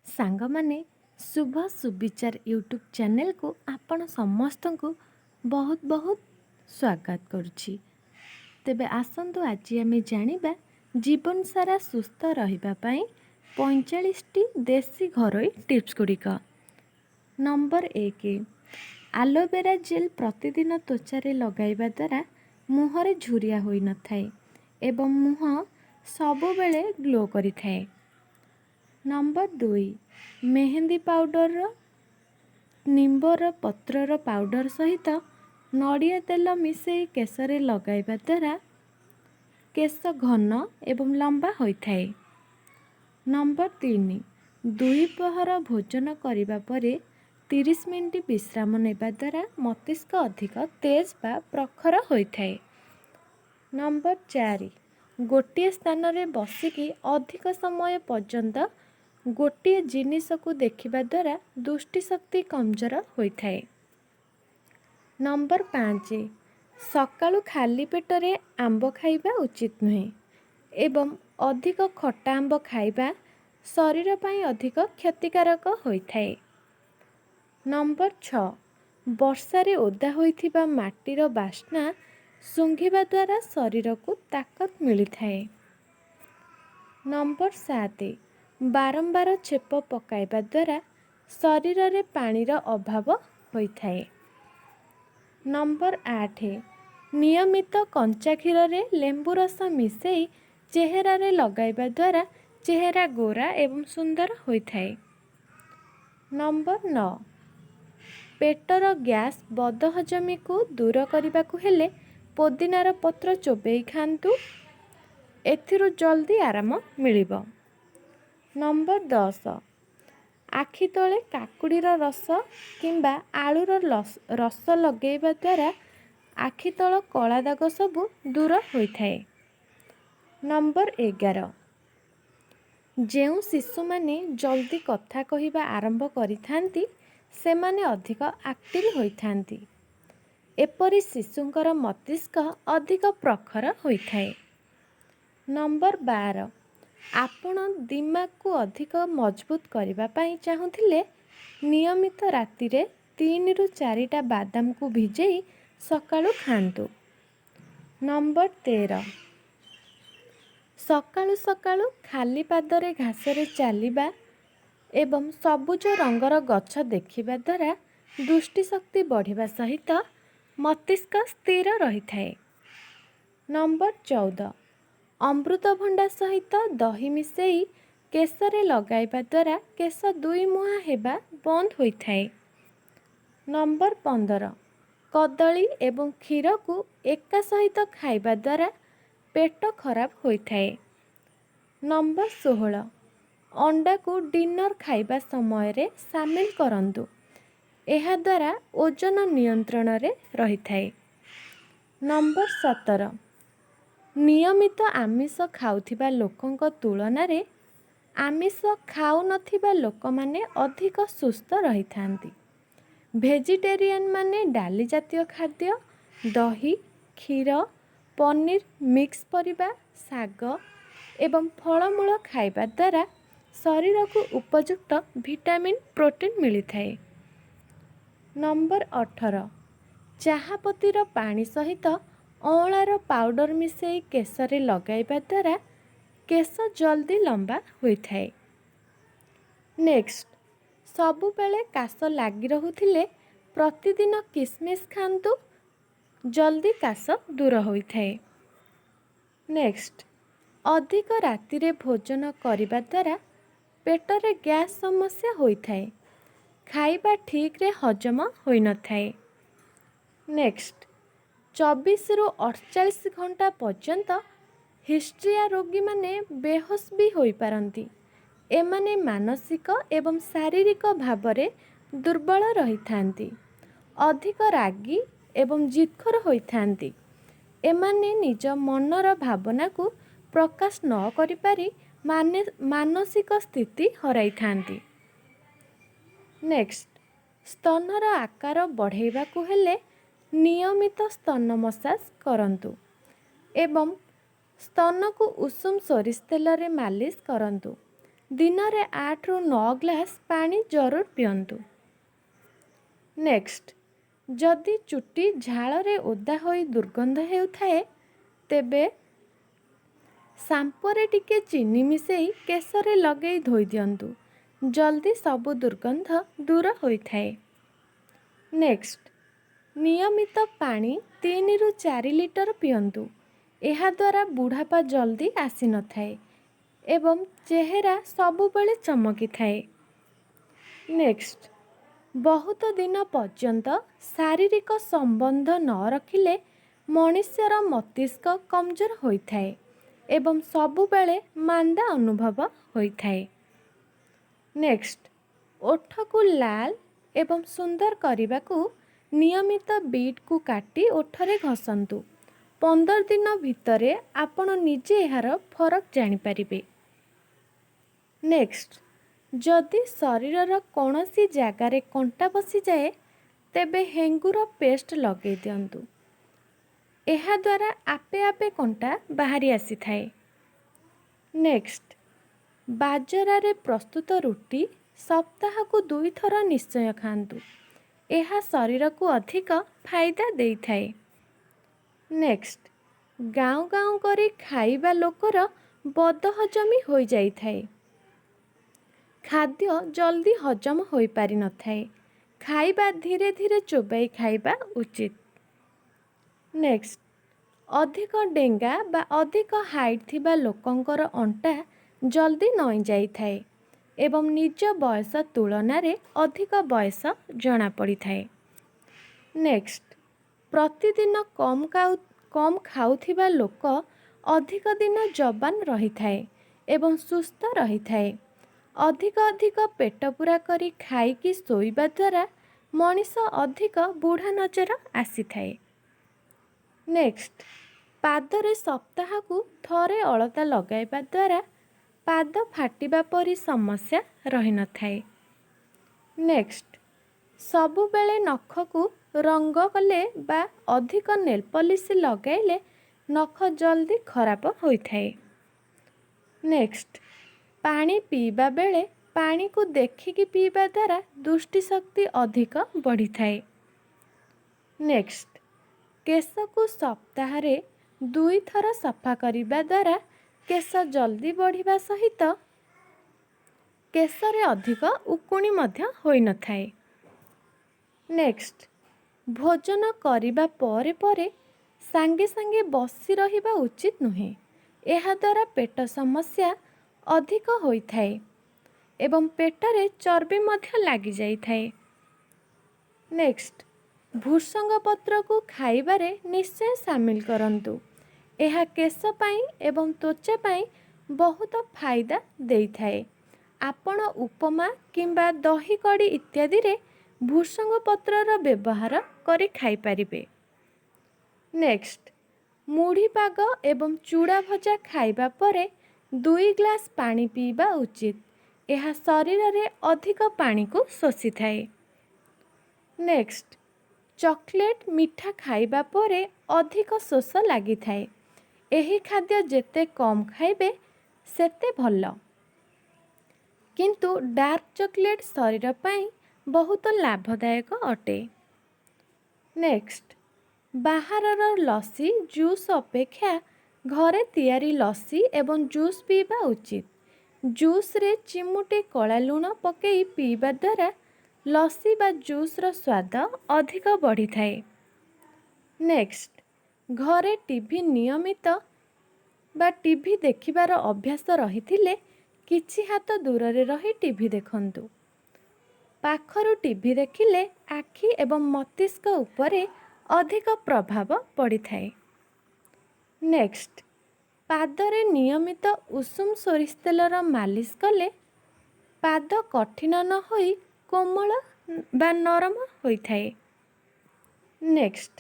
ସାଙ୍ଗମାନେ, ଶୁଭ ସୁବିଚାର ୟୁଟ୍ୟୁବ୍ ଚ୍ୟାନେଲକୁ ଆପଣ ସମସ୍ତଙ୍କୁ ବହୁତ ବହୁତ ସ୍ୱାଗତ କରୁଛି। ତେବେ ଆସନ୍ତୁ, ଆଜି ଆମେ ଜାଣିବା ଜୀବନ ସାରା ସୁସ୍ଥ ରହିବା ପାଇଁ 45ଟି ଦେଶୀ ଘରୋଇ ଟିପ୍ସ ଗୁଡ଼ିକ। ନମ୍ବର 1, ଆଲୋଭେରା ଜେଲ୍ ପ୍ରତିଦିନ ତ୍ୱଚାରେ ଲଗାଇବା ଦ୍ୱାରା ମୁହଁରେ ଝୁରିଆ ହୋଇନଥାଏ ଏବଂ ମୁହଁ ସବୁବେଳେ ଗ୍ଲୋ କରିଥାଏ। ନମ୍ବର 2, ମେହେନ୍ଦି ପାଉଡ଼ରର ନିମ୍ବର ପତ୍ରର ପାଉଡ଼ର ସହିତ ନଡ଼ିଆ ତେଲ ମିଶାଇ କେଶରେ ଲଗାଇବା ଦ୍ୱାରା କେଶ ଘନ ଏବଂ ଲମ୍ବା ହୋଇଥାଏ। ନମ୍ବର 3, ଦ୍ୱିପ୍ରହର ଭୋଜନ କରିବା ପରେ 30 ମିନିଟ୍ ବିଶ୍ରାମ ନେବା ଦ୍ୱାରା ମସ୍ତିଷ୍କ ଅଧିକ ତେଜ ବା ପ୍ରଖର ହୋଇଥାଏ। ନମ୍ବର 4, ଗୋଟିଏ ସ୍ଥାନରେ ବସିକି ଅଧିକ ସମୟ ପର୍ଯ୍ୟନ୍ତ ଗୋଟିଏ ଜିନିଷକୁ ଦେଖିବା ଦ୍ୱାରା ଦୃଷ୍ଟିଶକ୍ତି କମଜୋର ହୋଇଥାଏ। ନମ୍ବର 5, ସକାଳୁ ଖାଲି ପେଟରେ ଆମ୍ବ ଖାଇବା ଉଚିତ ନୁହେଁ ଏବଂ ଅଧିକ ଖଟା ଆମ୍ବ ଖାଇବା ଶରୀର ପାଇଁ ଅଧିକ କ୍ଷତିକାରକ ହୋଇଥାଏ। ନମ୍ବର 6, ବର୍ଷାରେ ଓଦା ହୋଇଥିବା ମାଟିର ବାସ୍ନା ଶୁଙ୍ଘିବା ଦ୍ୱାରା ଶରୀରକୁ ତାକତ ମିଳିଥାଏ। ନମ୍ବର 7, ବାରମ୍ବାର ଛେପ ପକାଇବା ଦ୍ୱାରା ଶରୀରରେ ପାଣିର ଅଭାବ ହୋଇଥାଏ। ନମ୍ବର 8, ନିୟମିତ କଞ୍ଚା କ୍ଷୀରରେ ଲେମ୍ବୁ ରସ ମିଶାଇ ଚେହେରାରେ ଲଗାଇବା ଦ୍ୱାରା ଚେହେରା ଗୋରା ଏବଂ ସୁନ୍ଦର ହୋଇଥାଏ। ନମ୍ବର 9, ପେଟର ଗ୍ୟାସ୍, ବଦହଜମିକୁ ଦୂର କରିବାକୁ ହେଲେ ପୋଦିନାର ପତ୍ର ଚୋବେଇ ଖାଆନ୍ତୁ। ଏଥିରୁ ଜଲ୍ଦି ଆରାମ ମିଳିବ। ନମ୍ବର 10, ଆଖି ତଳେ କାକୁଡ଼ିର ରସ କିମ୍ବା ଆଳୁର ରସ ଲଗାଇବା ଦ୍ୱାରା ଆଖି ତଳ କଳା ଦାଗ ସବୁ ଦୂର ହୋଇଥାଏ। ନମ୍ବର 11, ଯେଉଁ ଶିଶୁମାନେ ଜଲ୍ଦି କଥା କହିବା ଆରମ୍ଭ କରିଥାନ୍ତି, ସେମାନେ ଅଧିକ ଆକ୍ଟିଭ୍ ହୋଇଥାନ୍ତି। ଏପରି ଶିଶୁଙ୍କର ମସ୍ତିଷ୍କ ଅଧିକ ପ୍ରଖର ହୋଇଥାଏ। ନମ୍ବର 12, ଆପଣ ଦିମାଗକୁ ଅଧିକ ମଜବୁତ କରିବା ପାଇଁ ଚାହୁଁଥିଲେ ନିୟମିତ ରାତିରେ 3ରୁ 4ଟା ବାଦାମକୁ ଭିଜେଇ ସକାଳୁ ଖାଆନ୍ତୁ। ନମ୍ବର 13, ସକାଳୁ ସକାଳୁ ଖାଲି ପାଦରେ ଘାସରେ ଚାଲିବା ଏବଂ ସବୁଜ ରଙ୍ଗର ଗଛ ଦେଖିବା ଦ୍ୱାରା ଦୃଷ୍ଟିଶକ୍ତି ବଢ଼ିବା ସହିତ ମସ୍ତିଷ୍କ ସ୍ଥିର ରହିଥାଏ। ନମ୍ବର 14, ଅମୃତଭଣ୍ଡା ସହିତ ଦହି ମିଶାଇ କେଶରେ ଲଗାଇବା ଦ୍ୱାରା କେଶ ଦୁଇ ମୁହାଁ ହେବା ବନ୍ଦ ହୋଇଥାଏ। ନମ୍ବର 15, କଦଳୀ ଏବଂ କ୍ଷୀରକୁ ଏକା ସହିତ ଖାଇବା ଦ୍ୱାରା ପେଟ ଖରାପ ହୋଇଥାଏ। ନମ୍ବର 16, ଅଣ୍ଡାକୁ ଡିନର ଖାଇବା ସମୟରେ ସାମିଲ କରନ୍ତୁ। ଏହାଦ୍ୱାରା ଓଜନ ନିୟନ୍ତ୍ରଣରେ ରହିଥାଏ। ନମ୍ବର 17, ନିୟମିତ ଆମିଷ ଖାଉଥିବା ଲୋକଙ୍କ ତୁଳନାରେ ଆମିଷ ଖାଉନଥିବା ଲୋକମାନେ ଅଧିକ ସୁସ୍ଥ ରହିଥାନ୍ତି। ଭେଜିଟେରିଆନ୍ ମାନେ ଡାଲି ଜାତୀୟ ଖାଦ୍ୟ, ଦହି, କ୍ଷୀର, ପନିର, ମିକ୍ସ ପରିବା, ଶାଗ ଏବଂ ଫଳମୂଳ ଖାଇବା ଦ୍ୱାରା ଶରୀରକୁ ଉପଯୁକ୍ତ ଭିଟାମିନ୍, ପ୍ରୋଟିନ୍ ମିଳିଥାଏ। ନମ୍ବର 18, ଚାହାପତିର ପାଣି ସହିତ ଅଁଳାର ପାଉଡ଼ର ମିଶାଇ କେଶରେ ଲଗାଇବା ଦ୍ୱାରା କେଶ ଜଲ୍ଦି ଲମ୍ବା ହୋଇଥାଏ। ନେକ୍ସଟ, ସବୁବେଳେ କାଶ ଲାଗି ରହୁଥିଲେ ପ୍ରତିଦିନ କିସମିସ୍ ଖାଆନ୍ତୁ। ଜଲ୍ଦି କାଶ ଦୂର ହୋଇଥାଏ। ନେକ୍ସଟ, ଅଧିକ ରାତିରେ ଭୋଜନ କରିବା ଦ୍ୱାରା ପେଟରେ ଗ୍ୟାସ୍ ସମସ୍ୟା ହୋଇଥାଏ। ଖାଇବା ଠିକ୍ରେ ହଜମ ହୋଇନଥାଏ। ନେକ୍ସଟ, 24ରୁ 48 ଘଣ୍ଟା ପର୍ଯ୍ୟନ୍ତ ହିଷ୍ଟ୍ରିଆ ରୋଗୀମାନେ ବେହୋସ ବି ହୋଇପାରନ୍ତି। ଏମାନେ ମାନସିକ ଏବଂ ଶାରୀରିକ ଭାବରେ ଦୁର୍ବଳ ରହିଥାନ୍ତି। ଅଧିକ ରାଗି ଏବଂ ଜିଦଖୋର ହୋଇଥାନ୍ତି। ଏମାନେ ନିଜ ମନର ଭାବନାକୁ ପ୍ରକାଶ ନ କରିପାରି ମାନସିକ ସ୍ଥିତି ହରାଇଥାନ୍ତି। ନେକ୍ସଟ, ସ୍ତନର ଆକାର ବଢ଼ାଇବାକୁ ହେଲେ ନିୟମିତ ସ୍ତନ ମସାଜ କରନ୍ତୁ ଏବଂ ସ୍ତନକୁ ଉଷୁମ ସୋରିଷ ତେଲରେ ମାଲିସ କରନ୍ତୁ। ଦିନରେ 8ରୁ 9 ଗ୍ଲାସ୍ ପାଣି ଜରୁର ପିଅନ୍ତୁ। ନେକ୍ସଟ, ଯଦି ଚୁଟି ଝାଳରେ ଓଦା ହୋଇ ଦୁର୍ଗନ୍ଧ ହେଉଥାଏ, ତେବେ ସାମ୍ପୋରେ ଟିକେ ଚିନି ମିଶାଇ କେଶରେ ଲଗାଇ ଧୋଇ ଦିଅନ୍ତୁ। ଜଲ୍ଦି ସବୁ ଦୁର୍ଗନ୍ଧ ଦୂର ହୋଇଥାଏ। ନେକ୍ସଟ, ନିୟମିତ ପାଣି 3ରୁ 4 ଲିଟର ପିଅନ୍ତୁ। ଏହାଦ୍ୱାରା ବୁଢ଼ାପା ଜଲ୍ଦି ଆସିନଥାଏ ଏବଂ ଚେହେରା ସବୁବେଳେ ଚମକିଥାଏ। ନେକ୍ସଟ, ବହୁତ ଦିନ ପର୍ଯ୍ୟନ୍ତ ଶାରୀରିକ ସମ୍ବନ୍ଧ ନ ରଖିଲେ ମଣିଷର ମସ୍ତିଷ୍କ କମଜୋର ହୋଇଥାଏ ଏବଂ ସବୁବେଳେ ମାନ୍ଦା ଅନୁଭବ ହୋଇଥାଏ। ନେକ୍ସଟ, ଓଠକୁ ଲାଲ ଏବଂ ସୁନ୍ଦର କରିବାକୁ ନିୟମିତ ବିଟ୍କୁ କାଟି ଓଠରେ ଘଷନ୍ତୁ। 15 ଦିନ ଭିତରେ ଆପଣ ନିଜେ ଏହାର ଫରକ ଜାଣିପାରିବେ। ନେକ୍ସଟ, ଯଦି ଶରୀରର କୌଣସି ଜାଗାରେ କଣ୍ଟା ବସିଯାଏ, ତେବେ ହେଙ୍ଗୁର ପେଷ୍ଟ ଲଗାଇ ଦିଅନ୍ତୁ। ଏହାଦ୍ୱାରା ଆପେ ଆପେ କଣ୍ଟା ବାହାରି ଆସିଥାଏ। ନେକ୍ସଟ, ବାଜରାରେ ପ୍ରସ୍ତୁତ ରୁଟି ସପ୍ତାହକୁ ଦୁଇଥର ନିଶ୍ଚୟ ଖାଆନ୍ତୁ। ଏହା ଶରୀରକୁ ଅଧିକ ଫାଇଦା ଦେଇଥାଏ। ନେକ୍ସଟ, ଗାଉଁ ଗାଉଁ କରି ଖାଇବା ଲୋକର ବଦହଜମି ହୋଇଯାଇଥାଏ। ଖାଦ୍ୟ ଜଲ୍ଦି ହଜମ ହୋଇପାରିନଥାଏ। ଖାଇବା ଧୀରେ ଧୀରେ ଚୋବାଇ ଖାଇବା ଉଚିତ। ନେକ୍ସଟ, ଅଧିକ ଡେଙ୍ଗା ବା ଅଧିକ ହାଇଟ୍ ଥିବା ଲୋକଙ୍କର ଅଣ୍ଟା ଜଲ୍ଦି ନଇଁ ଯାଇଥାଏ ଏବଂ ନିଜ ବୟସ ତୁଳନାରେ ଅଧିକ ବୟସ ଜଣାପଡ଼ିଥାଏ। ନେକ୍ସଟ, ପ୍ରତିଦିନ କମ୍ ଖାଉଥିବା ଲୋକ ଅଧିକ ଦିନ ଯବାନ ରହିଥାଏ ଏବଂ ସୁସ୍ଥ ରହିଥାଏ। ଅଧିକ ଅଧିକ ପେଟ ପୂରା କରି ଖାଇକି ଶୋଇବା ଦ୍ୱାରା ମଣିଷ ଅଧିକ ବୁଢ଼ା ନଜର ଆସିଥାଏ। ନେକ୍ସଟ, ପାଦରେ ସପ୍ତାହକୁ ଥରେ ଅଳତା ଲଗାଇବା ଦ୍ୱାରା ପାଦ ଫାଟିବା ପରି ସମସ୍ୟା ରହିନଥାଏ। ନେକ୍ସଟ, ସବୁବେଳେ ନଖକୁ ରଙ୍ଗ କଲେ ବା ଅଧିକ ନେଲ୍ ପଲିସ୍ ଲଗାଇଲେ ନଖ ଜଲ୍ଦି ଖରାପ ହୋଇଥାଏ। ନେକ୍ସଟ, ପାଣି ପିଇବା ବେଳେ ପାଣିକୁ ଦେଖିକି ପିଇବା ଦ୍ୱାରା ଦୃଷ୍ଟିଶକ୍ତି ଅଧିକ ବଢ଼ିଥାଏ। ନେକ୍ସଟ, କେଶକୁ ସପ୍ତାହରେ ଦୁଇଥର ସଫା କରିବା ଦ୍ୱାରା କେଶ ଜଲ୍ଦି ବଢ଼ିବା ସହିତ କେଶରେ ଅଧିକ ଉକୁଣି ମଧ୍ୟ ହୋଇନଥାଏ। ନେକ୍ସଟ, ଭୋଜନ କରିବା ପରେ ପରେ ସାଙ୍ଗେ ସାଙ୍ଗେ ବସି ରହିବା ଉଚିତ ନୁହେଁ। ଏହାଦ୍ୱାରା ପେଟ ସମସ୍ୟା ଅଧିକ ହୋଇଥାଏ ଏବଂ ପେଟରେ ଚର୍ବି ମଧ୍ୟ ଲାଗିଯାଇଥାଏ। ନେକ୍ସଟ, ଭୃସଙ୍ଗ ପତ୍ରକୁ ଖାଇବାରେ ନିଶ୍ଚୟ ସାମିଲ କରନ୍ତୁ। ଏହା କେଶ ପାଇଁ ଏବଂ ତ୍ୱଚା ପାଇଁ ବହୁତ ଫାଇଦା ଦେଇଥାଏ। ଆପଣ ଉପମା କିମ୍ବା ଦହି କଡ଼ି ଇତ୍ୟାଦିରେ ଭୃସଙ୍ଗ ପତ୍ରର ବ୍ୟବହାର କରି ଖାଇପାରିବେ। ନେକ୍ସଟ, ମୁଢ଼ି ପାଗ ଏବଂ ଚୁଡ଼ା ଭଜା ଖାଇବା ପରେ 2 ଗ୍ଲାସ୍ ପାଣି ପିଇବା ଉଚିତ। ଏହା ଶରୀରରେ ଅଧିକ ପାଣିକୁ ଶୋଷିଥାଏ। ନେକ୍ସଟ, ଚକୋଲେଟ୍ ମିଠା ଖାଇବା ପରେ ଅଧିକ ଶୋଷ ଲାଗିଥାଏ। ଏହି ଖାଦ୍ୟ ଯେତେ କମ୍ ଖାଇବେ, ସେତେ ଭଲ। କିନ୍ତୁ ଡାର୍କ ଚକୋଲେଟ୍ ଶରୀର ପାଇଁ ବହୁତ ଲାଭଦାୟକ ଅଟେ। ନେକ୍ସଟ, ବାହାରର ଲସି, ଜୁସ୍ ଅପେକ୍ଷା ଘରେ ତିଆରି ଲସି ଏବଂ ଜୁସ୍ ପିଇବା ଉଚିତ। ଜୁସ୍ରେ ଚିମୁଟେ କଳା ଲୁଣ ପକାଇ ପିଇବା ଦ୍ୱାରା ଲସି ବା ଜୁସ୍ର ସ୍ୱାଦ ଅଧିକ ବଢ଼ିଥାଏ। ନେକ୍ସଟ, ଘରେ ଟିଭି ନିୟମିତ ବା ଟିଭି ଦେଖିବାର ଅଭ୍ୟାସ ରହିଥିଲେ କିଛି ହାତ ଦୂରରେ ରହି ଟିଭି ଦେଖନ୍ତୁ। ପାଖରୁ ଟିଭି ଦେଖିଲେ ଆଖି ଏବଂ ମସ୍ତିଷ୍କ ଉପରେ ଅଧିକ ପ୍ରଭାବ ପଡ଼ିଥାଏ। ନେକ୍ସଟ, ପାଦରେ ନିୟମିତ ଉଷୁମ ସୋରିଷ ତେଲର ମାଲିସ କଲେ ପାଦ କଠିନ ନ ହୋଇ କୋମଳ ବା ନରମ ହୋଇଥାଏ। ନେକ୍ସଟ,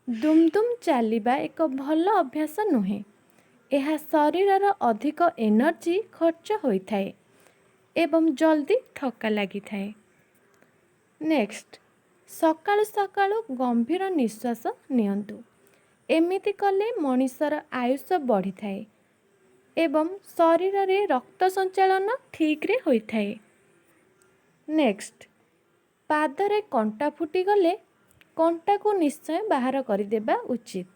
ଦୁମ୍ ଦୁମ୍ ଚାଲିବା ଏକ ଭଲ ଅଭ୍ୟାସ ନୁହେଁ। ଏହା ଶରୀରର ଅଧିକ ଏନର୍ଜି ଖର୍ଚ୍ଚ ହୋଇଥାଏ ଏବଂ ଜଲ୍ଦି ଥକ୍କା ଲାଗିଥାଏ। ନେକ୍ସଟ, ସକାଳୁ ସକାଳୁ ଗମ୍ଭୀର ନିଶ୍ୱାସ ନିଅନ୍ତୁ। ଏମିତି କଲେ ମଣିଷର ଆୟୁଷ ବଢ଼ିଥାଏ। ଏବଂ ଶରୀରରେ ରକ୍ତ ସଞ୍ଚାଳନ ଠିକ୍ରେ ହୋଇଥାଏ। ନେକ୍ସଟ, ପାଦରେ କଣ୍ଟା ଫୁଟିଗଲେ କଣ୍ଟାକୁ ନିଶ୍ଚୟ ବାହାର କରିଦେବା ଉଚିତ,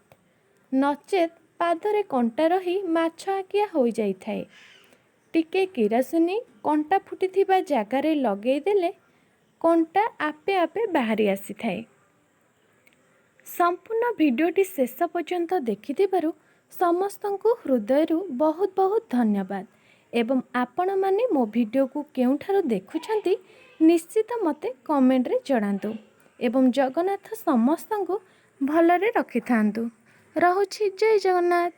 ନଚେତ୍ ପାଦରେ କଣ୍ଟା ରହି ମାଛ ଆଖିଆ ହୋଇଯାଇଥାଏ। ଟିକେ କିରାସିନି କଣ୍ଟା ଫୁଟିଥିବା ଜାଗାରେ ଲଗେଇଦେଲେ କଣ୍ଟା ଆପେ ଆପେ ବାହାରି ଆସିଥାଏ। ସମ୍ପୂର୍ଣ୍ଣ ଭିଡ଼ିଓଟି ଶେଷ ପର୍ଯ୍ୟନ୍ତ ଦେଖିଥିବାରୁ ସମସ୍ତଙ୍କୁ ହୃଦୟରୁ ବହୁତ ବହୁତ ଧନ୍ୟବାଦ ଏବଂ ଆପଣମାନେ ମୋ ଭିଡ଼ିଓକୁ କେଉଁଠାରୁ ଦେଖୁଛନ୍ତି, ନିଶ୍ଚିତ ମୋତେ କମେଣ୍ଟରେ ଜଣାନ୍ତୁ ଏବଂ ଜଗନ୍ନାଥ ସମସ୍ତଙ୍କୁ ଭଲରେ ରଖିଥାନ୍ତୁ। ରହୁଛି, ଜୟ ଜଗନ୍ନାଥ।